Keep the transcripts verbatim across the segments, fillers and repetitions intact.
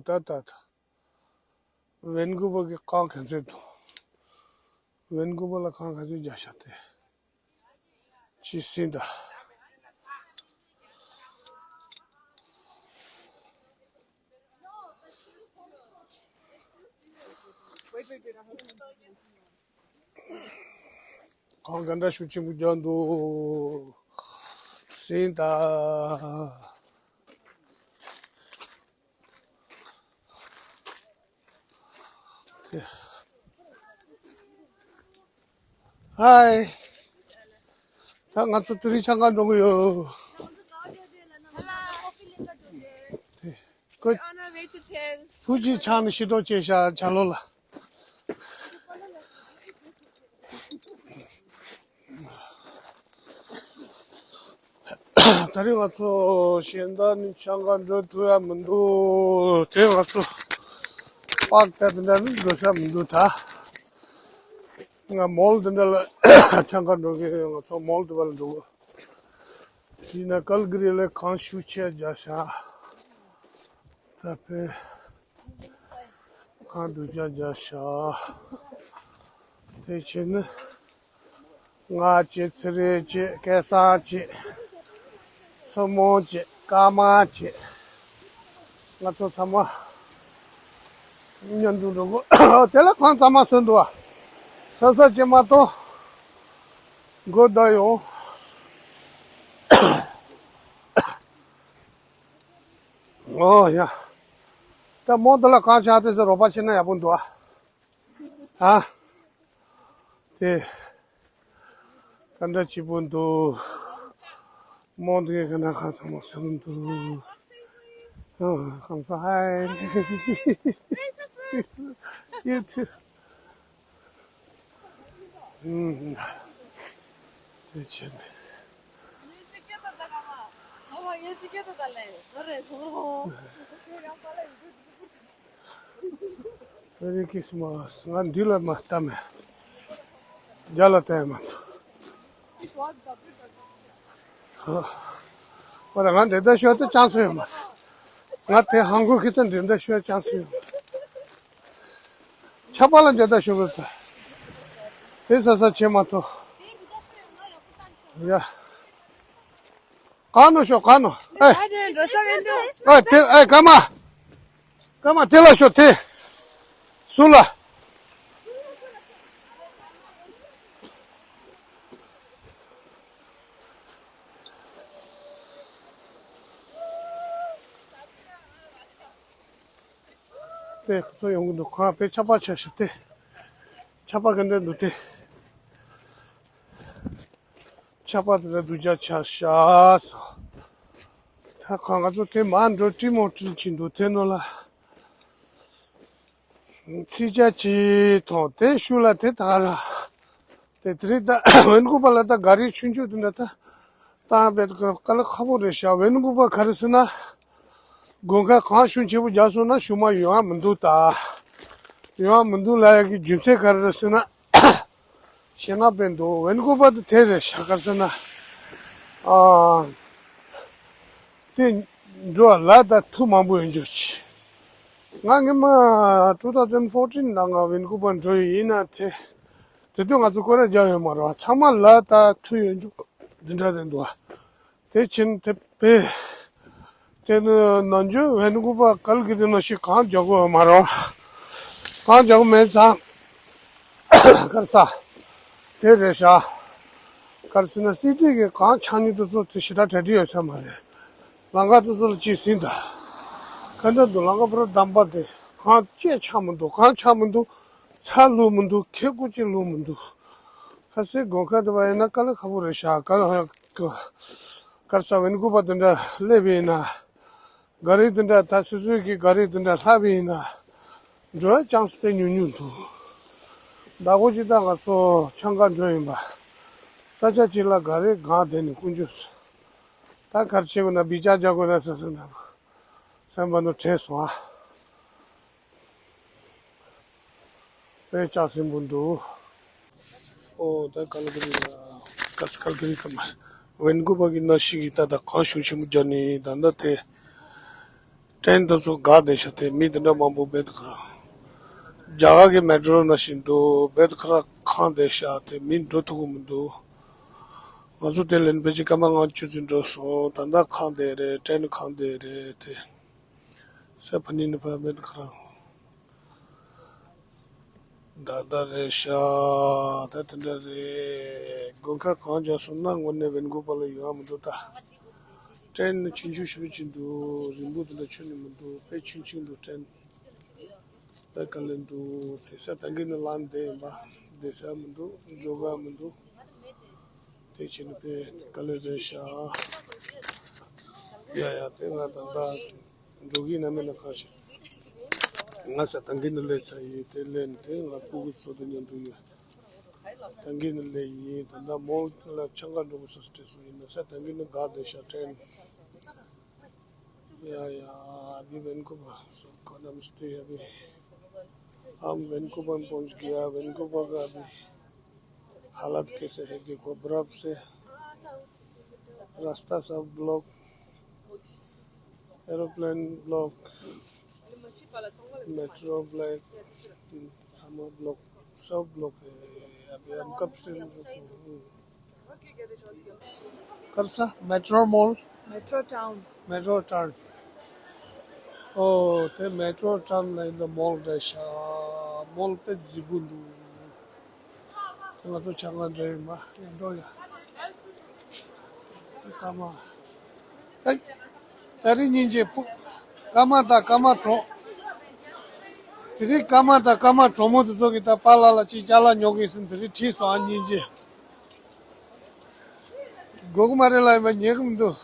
ད་ད་ད། ཝེན་ཀུ་བར་གྱི་གངས་ག་ཚད་འདུག་ཝེན་ཀུ་བར་ལ་གངས་ག་ཚད་རྒྱག་ཤག་དེ། ཅི་ཟིན་ད། གངས་ག་འདྲ་ཤུགས་ཆེན་པོ་རྒྱག་འདུག་ཟིན་ད། ཧའི། ད་ང་ཚོ་དེ་རིང་ཆང་ཁང་འགྲོ་གི་ཡོད། ཁོ། ཕུ་ཅི་ཆང་ནི་ཤི་གྲོགས་བྱས་ཤག་ཇ་ལོ་ལ། ད་རེས་ང་ཚོ་གཞན་དག་ནི་ཆང་ཁང་འགྲོ་ཐུབ་ཡ་མི་འདུག་དེ་ང་ཚོ་པག་ད་དེ་འདྲ་ནི་འགྲོ་ས་མི་འདུག་ད་ང་མོལ་དེ་འདྲ་ལ་ཆང་ཁང་འགྲོ་གི་ཡོད། ང་ཚོ་མོལ་དེ་བ་ལ་འགྲོ་གི། ཡིན་ན་ཀལ་གི་རི་ལ་གངས་ཤུགས་ཆེ་རྒྱག་ཤག་ད་ཕེ། ཁང་དུ་བྱ་བྱ་ཤ། དེ་ཕྱིར་ནི། ང་བཅས་ཚེ་རིང་བཅས་སྐལ་བཟང་བཅས། མཚོ་མོ་བཅས་སྐར་མ་བཅས། ང་ཚོ་ཚང་མ། མཉམ་དུ་འགྲོ་དགོས། དེ་ལ་ཁང་གཙང་མ་བཟོས་འདུག་བ། ས་ས་བཅས་མ་གཏོགས། མགོ་བརྡ་ཡོང་། ཨོ་ཡ། ད་མོ་འདི་ལ་གང་ཆགས་དེ་ཟེར་རོགས་པ་བྱེད་ན་ཡག་པོ་འདུག་ཨ། ཨ། དེ། ག་འདྲ་སྐྱིད་པོ་འདུག་མོ་འདི་ག་འདྲ་ཁ་ཚང་མ་སེམས་འདུག་ཨ། ཁམས་བཟང་ཧའི། You too. ཨུམ། དེ་བྱས་ནས། Merry Christmas. ང་འདི་ལ་མ་ལྟ་མེད། རྒྱ་ལ་ལྟ་ཡ་མ་ཐུབ། ཨོ་ར་ང་འདི་ལྟ་ཤོར་ཏེ་ཅང་སུ་ཡོད་མ་རེད། ང་དེ་ཧང་གོ་གི་ད་འདི་ལྟ་ཤོར་ཅང་སུ་ཡོད་མ་རེད། ཆ་པ་ལ་འདི་ལྟ་ཤོར་གི་ད། དེ་ས་ས་ཆེ་མ་ཐོ། ཡ། ག་ནོ་ཤོ་ག་ནོ། ཨེ། ཨ་དེ་འགྲོ་ས་མི་འདུག་ཨེ་དེ་ཨེ་ཀ་མ། ཀ་མ་དེ་ལ་ཤོ་དེ། སུ་ལ། དེ་ཁ་སང་ཡོང་གི་འདུག་ཁང་པའི་ཆ་པ་ཆ་ཤོ་དེ། ཆ་པ་ག་འདྲ་འདུག་དེ། ཆ་པ་དེ་འདྲ་སྡུག་ཅག་ཆགས་ཤག་སོ། ད་ག་ང་ཚོ་དེ་མར་འགྲོ་ཀྲི་མོ་ཀྲི་ཕྱིན་འདུག་དེ་ནོ་ལ། ཚིག་ཅག་ཅིག་མཐོང་དེ་ཤུ་ལ་དེ་ད་ར། དེ་དེ་རིང་ད་ཝེན་ཀུ་པ་ལ་ད་ག་རི་ཆུང་ཆུང་དེ་འདྲ་ད། ད་བེད་ཀ་ལ་ཁ་པོ་རེད་ཤག་ཝེན་ཀུ་པ་ག་རེ་ཟེར་ན། དགུན་ཁ་གངས་ཤུགས་ཆེ་པོ་རྒྱག་སོང་ན་ཤུ་མ་ཡོང་ཡ་མི་འདུག་ད། ཡོང་ཡ་མི་འདུག་ལབ་ཡ་གི་རྒྱུ་མཚན་ག་རེ་རེད་ཟེར་ན། ཞེ་ན་པན་དུ་ཝེན་ཀུ་པ་དུ་དེ་རེད་ཤག་ག་ཟེར་ན། ཨ། དེ་འགྲོ་ལ་ད་ཐུ་མང་པོ་ཡོད་འཇུག་ཅི། ང་ངེ་མ་two thousand fourteen ལ་ང་ཝེན་ཀུ་པ་འགྲོ་ཡི་ཡིན་ན་དེ། དེ་དུས་ང་ཚོ་ཀོ་ར་རྒྱག་ཡོད་མ་རེད་བ། ཚང་མ་ལ་ད་ཐུ་ཡོད་འཇུག་འདི་འདྲ་རེད་འདུག་བ། དེ་ཕྱིན་དེ་པེ། དེ་ནི་ནང་ཆོས་ཝེན་ཀུ་པ་ཀལ་གི་དེ་ནང་ཞིག་གང་རྒྱག་གོ་མ་རོ། གང་རྒྱག་གོ་མེད་ཙང་། གར་ས། དེ་རེད་ཤག་གར་སི་ན་སི་ཏི་གི་གང་ཆགས་ཉིད་དུ་ཚོ་དེ་ཞེ་དྲག་གྲ་སྒྲིག་ཡོད་ས་མ་རེད། ལམ་ཁ་དུ་ཚོ་ལ་ཅི་ཟིན་ད། ག་འདྲ་འདུག་ལམ་ཁ་པུ་ར་དམ་པ་དེ་གང་ཅི་ཆགས་མི་འདུག་གང་ཆགས་མི་འདུག་ཚ་ལུག་མི་འདུག་ཁེ་ཀུ་ཅི་ལུག་མི་འདུག་ཁ་སེ་དགོན་ཁ་དེ་བ་ཡིན་ན་དཀའ་ལས་ཁག་པོ་རེད་ཤག་ག་གར་ས་ཝེན་ཀུ་པ་དེ་འདྲ་སླེབས་ཡིན་ན། ག་རེ་དེ་འདྲ་ད་སོ་སོའི་གི་ག་རེ་དེ་འདྲ་ལྷག་པ་ཡིན་ན། འགྲོ་ཡ་ཅང་སི་དཔེ་ཉུང་ཉུང་འདུག་ཟླ་གོ་ཅི་ད་ང་ཚོ་ཆང་ཁ་འགྲོ་ཡིན་པ། ས་ཆ་ཅིག་ལ་ག་རེ་གང་དེ་ནི་ཀུན་འཇུས་སོ། ད་གར་ཆེ་དགོས་ན་བི་ཅག་རྒྱག་དགོས་ན་ས་ས་འདྲ་པོ། སེམས་པ་ནོ་བྲེལ་སོང་ཨ། དཔེ་ལྕགས་སྲིན་པོ་འདུག་ཨོ་ད་ཀལ་ག་རི་ལ་སྐལ་སྐལ་ག་རི་ས་མ་ཝེན་ཀུ་པ་གི་ནང་ཞིག་གི་ད་ད་གང་ཤུགས་ཆེན་པོ་རྒྱག་ནི་ད་ད་དེ་ ཊེན་དེ་ཚོ་འགག་བསྡད་ཤག་དེ་མི་དེ་འདྲ་མང་པོ་བེད་ཁ་ར། རྒྱ་གར་གྱི་མེ་ཊོ་ནང་བཞིན་འདུག་བེད་ཁ་ར་ཁེངས་བསྡད་ཤག་དེ་མི་འགྲོ་ཐུབ་ཀྱི་མི་འདུག་ང་ཚོ་དེ་ལན་ཕལ་ཆེར་སྐར་མ་ལྔ་བཅུ་ཙམ་འགྲོ་སོང་། ད་ལྟ་ཁེངས་བསྡད་རེད། ཊེན་ཁེངས་བསྡད་རེད་དེ། སེ་ཕ་ནི་ནི་ཕ་བེད་ཁ་ར། ད་ལྟ་རེད་ཤག་ད་དེ་འདྲ་རེད། དགོན་ཁག་གང་རྒྱག་སོང་ན་དངོས་གནས་བེན་ཀུ་བར་ལ་ཡོང་ཡ་མི་འདུག་ད། ཊེན་ནི་ཆུང་ཆུང་ཞེ་པོ་ཅིག་འདུག་རིང་པོ་དེ་འདྲ་ཁྱོན་ནས་མི་འདུག་དཔེ་ཆུང་ཆུང་འདུག་ཊེན། ད་ག་ལེ་འདུག་དེ་ས་ད་གིན་ནི་ལམ་བསྡད་ཡིན་པ། བསྡད་ས་མི་འདུག་འགྲོ་ག་མི་འདུག་དེ་བྱས་ནས་དཔེ་དཀའ་ལས་རེད་ཤག་ཡ་ཡ་དེ་ང་ད་ལྟ་འགྲོ་གི་ན་མེད་ན་གང་ཤེས། ང་ས་ད་གིན་ནས་སླེབས་ཚར་ཡིན། དེ་སླེབས་ནས་དེ་ང་སྤུ་གུ་ཚོ་དེ་མཉམ་དུ་ཡོད། ད་གིན་ནས་སླེབས་ཡིན། ད་ལྟ་མོལ་ལ་ཆང་ཁ་འགྲོ་དགོས་ས་སྤྲད་སོང་ཡིན་ན་ས་ད་གིན་ནས་འགག་བསྡད་ཤག་ཊེན། Yeah, yeah, अभी वैंकूवर, सबको नमस्ते। अभी हम वैंकूवर पहुंच गया। वैंकूवर का अभी हालत कैसे है देखो, बर्फ से रास्ता सब block, aeroplane block, metro block, सामा ब्लॉक, सब ब्लॉक है। अभी हम कब से रुके हैं? कौन सा? Metro mall? Metro town. Metro town. ཨོ་དེ་མེ་ཊོ་ཊའུན་ལ་ཡིན་ན་མོལ་རེད་ཤག་མོལ་དཔེ་མཛེས་པོ་འདུག་དེ་ང་ཚོ་ཆང་ཁང་འདྲ་ཡིན་པ། ཡ་འགྲོ་ཡ། དེ་ཚང་མ། ཨེ། ད་རིང་སྙིང་རྗེ་པོ། སྐར་མ་དང་སྐར་མ་གྲོགས། དེ་རིང་སྐར་མ་དང་སྐར་མ་གྲོགས་མོ་དེ་ཚོ་གིས་ད་པཱ་ལགས་ལ་ཅིག་ཅ་ལག་ཉོ་གི་ཟིན། དེ་རིང་བྲིས་སོང་ཨ། སྙིང་རྗེ། དགོས་ཀྱི་མ་རེད་ལབ་ཡིན་པ་ཉན་གྱི་མི་འདུག་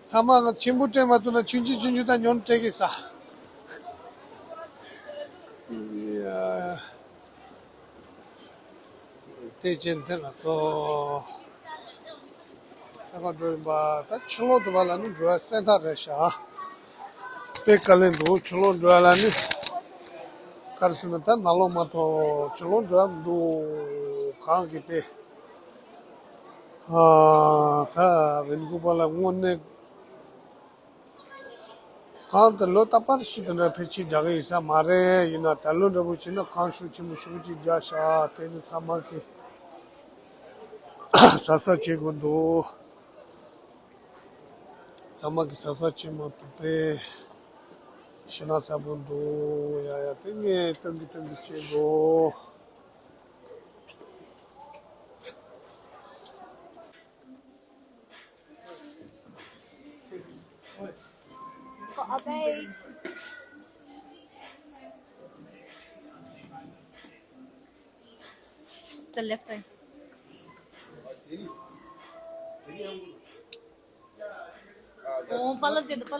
ཚང་མ་ང་ཆེན་པོ་སྤྲད་མ་ཐུབ་ན་ཆུང་ཆུང་ཆུང་ཆུང་ད་ཉོ་ནས་སྤྲད་གི་ས། ཡ། དེ་བྱས་དེ་ང་ཚོ་ད་ག་འགྲོ་ཡིན་པ། ད་ཕྱི་ལོགས་དུ་བ་ལ་ནི་འགྲོ་བ་སེམས་ཐག་རེད་ཤག་དཔེ་དཀའ་ལས་འདུག་ཕྱི་ལོགས་འགྲོ་བ་ལ་ནི། ག་རེ་ཟེར་ན་ད་ནང་ལོགས་མ་གཏོགས་ཕྱི་ལོགས་འགྲོ་ཡ་མི་འདུག་གང་གི་དཔེ། ཨ། ད་བེན་ཀུ་བར་ལ་དངོས་གནས་གང་དུ་ལོ་ཏག་པར་ཤི་དེ་འདྲ་ཕལ་ཆེར་རྒྱག་གི་ཡིན་ས་མ་རེད། ཡིན་ན་ད་ལོ་འདྲ་པོ་བྱས་ན་ཁང་ཤུགས་ཆེན་པོ་ཤུགས་ཅིག་རྒྱག་ཤག་དེ་ནི་ཚང་མ་གི་གཟབ་གཟབ་བྱེད་དགོས་འདུག་ཚང་མ་གི་གཟབ་གཟབ་བྱེད་མ་ཐུབ་པས་ཤི་ན་ཚ་པོ་འདུག་ཡ་ཡ་དེ་ངས་སྟོན་གི་སྟོན་གི་བྱེད་དགོས། The left side.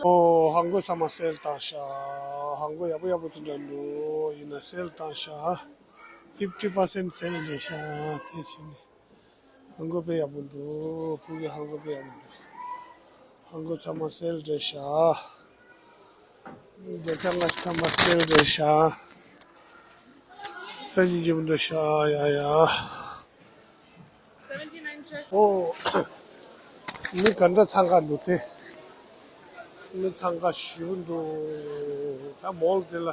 ཨོ། ཧང་གོ་ཚང་མ་སེལ་བཏང་ཤག་ཧང་གོ་ཡག་པོ་ཡག་པོ་དེ་འདྲ་འདུག་ཡིན་ན་སེལ་བཏང་ཤག fifty percent sale རེད་ཤག་དེ་བྱས་ནས། ཧང་གོ་དཔེ་ཡག་པོ་འདུག་ཕྲུ་གུའི་ཧང་གོ་དཔེ་ཡག་པོ་འདུག་ཧང་གོ་ཚང་མ་སེལ་རེད་ཤག་བརྒྱ་ཆ་ལྔ་བཅུ་ཐམ་པ་སེལ་རེད་ཤག་དཔེ་སྙིང་རྗེ་པོ་འདུག་ཤག་ཡ་ཡ། ཨོ། མི་ག་འདྲ་འཚང་ཁ་འདུག་སྟེ། མི་འཚང་ཁ་ཞེ་པོ་འདུག་ད་མོལ་དེ་ལ།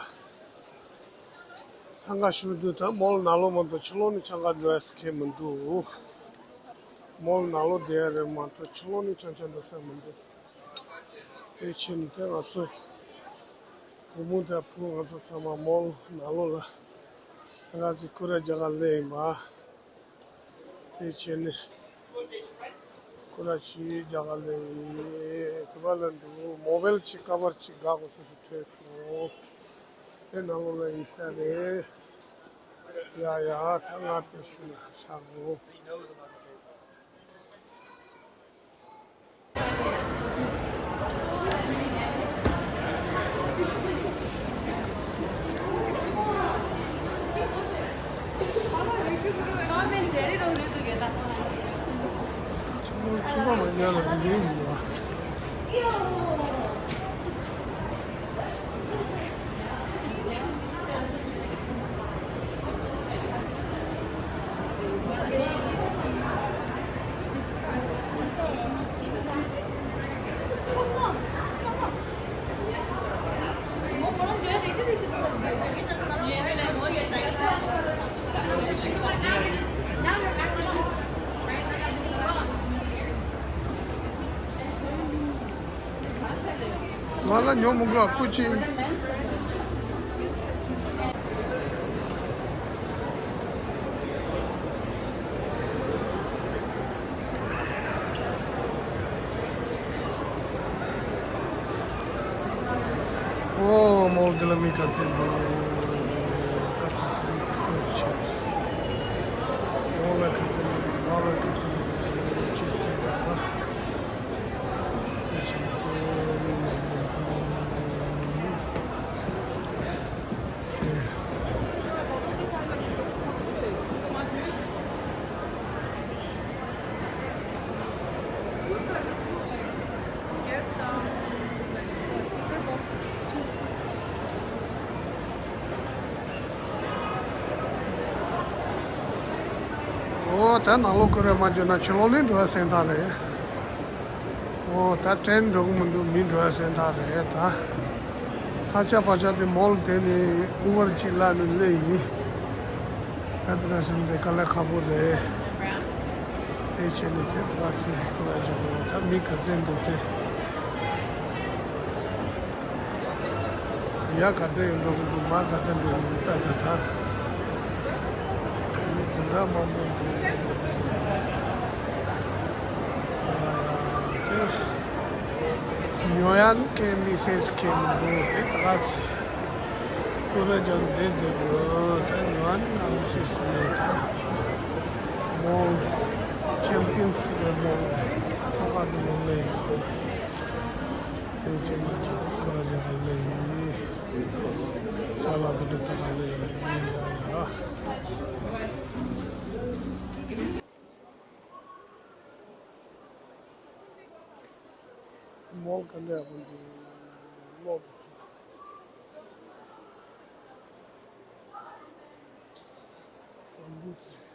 འཚང་ཁ་ཞེ་པོ་འདུག་ད་མོལ་ནང་ལོགས་མ་གཏོགས་ཕྱི་ལོགས་ནས་འཚང་ཁ་འགྲོ་ཡ་ས་ཁེལ་མི་འདུག་མོལ་ནང་ལོགས་བསྡད་ཡ་རེད་མ་གཏོགས་ཕྱི་ལོགས་ནས་འཚང་ཁ་འགྲོ་ས་མི་འདུག་དེ་ཕྱིན་ནས་དེ་ང་ཚོ་བུ་མོ་དང་བུ་ང་ཚོ་ཚང་མ་མོལ་ནང་ལོགས་ལ་ད་ག་ཚོད་སྐུ་ར་རྒྱག་ག་སླེབས་ཡིན་པ། དེ་བྱས་ནས་ཁོ་ར་ཕྱིའི་རྒྱ་གར་ལ་ཡིན། དེ་བ་ལ་འདུག་མོ་བེལ་ཅིག་ཀ་བར་ཅིག་འགག་དགོས་ས་སུ་འཕྲད་སོང་། དེ་ནང་ལོགས་ལ་ཡིན་ས་རེད། ཡ་ཡ་ད་ང་དེ་ཤུ་ན་ཧ་ཤ་གོ་ཨ་ལ་ཉོ་མི་དགོས་སྐུ་མཁྱེན། ཨོ་མོལ་འདི་ལ་མི་ག་ཚད་འདུག་ད་ད་ཐུ་རི་ཁྲིས་མས་ཆེད། མོལ་ལ་ག་ཚད་འདུག་ཌོ་ལར་ག་ཚད་འདུག་ཅི་ཟེར་བ། དེ་བཞིན་ཨོ་མི་མང་པོ་འདུག་ཨོ་ད་ནང་ལོགས་ཀུ་རེ་མ་འཇོན་ན་ཕྱི་ལོགས་ལ་འགྲོ་བ་སེམས་ཐག་རེད། ཨོ་ད་ཊེན་འགྲོ་གི་མི་འདུག་མི་འགྲོ་བ་སེམས་ཐག་རེད་ད། ད་ཆ་བ་ཆ་དེ་མོལ་དེ་ནི་ཨུ་བར་གཅིག་ལ་ནི་སླེབས་ཡིན། ད་དེ་འདྲ་སེམས་དེ་དཀའ་ལས་ཁག་པོ་རེད། དེ་བྱས་ནས་དེ་ཕར་ཚུར་ཁོ་ར་འཇོག་དགོས། ད་མི་ག་ཚད་འདུག་དེ། ཡ་ག་ཚད་ཡོད་འགྲོ་གི་འདུག་མ་ག་ཚད་འགྲོ་གི་འདུག་ད་ད་ད། མི་དེ་འདྲ་མང་པོ་འདུག་ཉོ་ཡག་གི་མི་སེར་གི་མི་འདུག་དེ་ད་ག་ཚད། ཀུ་རེ་རྒྱབ་བསྡད་འདུག་ད་ཉོ་ཡག་ནི་ང་མི་སེར་ཟིན་ནས་ད། མོལ་ཆེམ་པིན་སི་རེད་མོལ། ཚོགས་ཁག་འདི་མོལ་ལ་ཡིན། དེ་ཕྱིན་མ་ཅིག་སི་ཀ་ར་ཇ་ག་ལེ་ཡིན། ཅ་ལག་དེ་འདྲ་ད་ག་ལེ་ཡིན་ཡ་ཡ། མོལ་ག་འདྲ་ཡག་པོ་འདུག་ཀློག་དུ་སོང་། ལམ་བུ་དེ།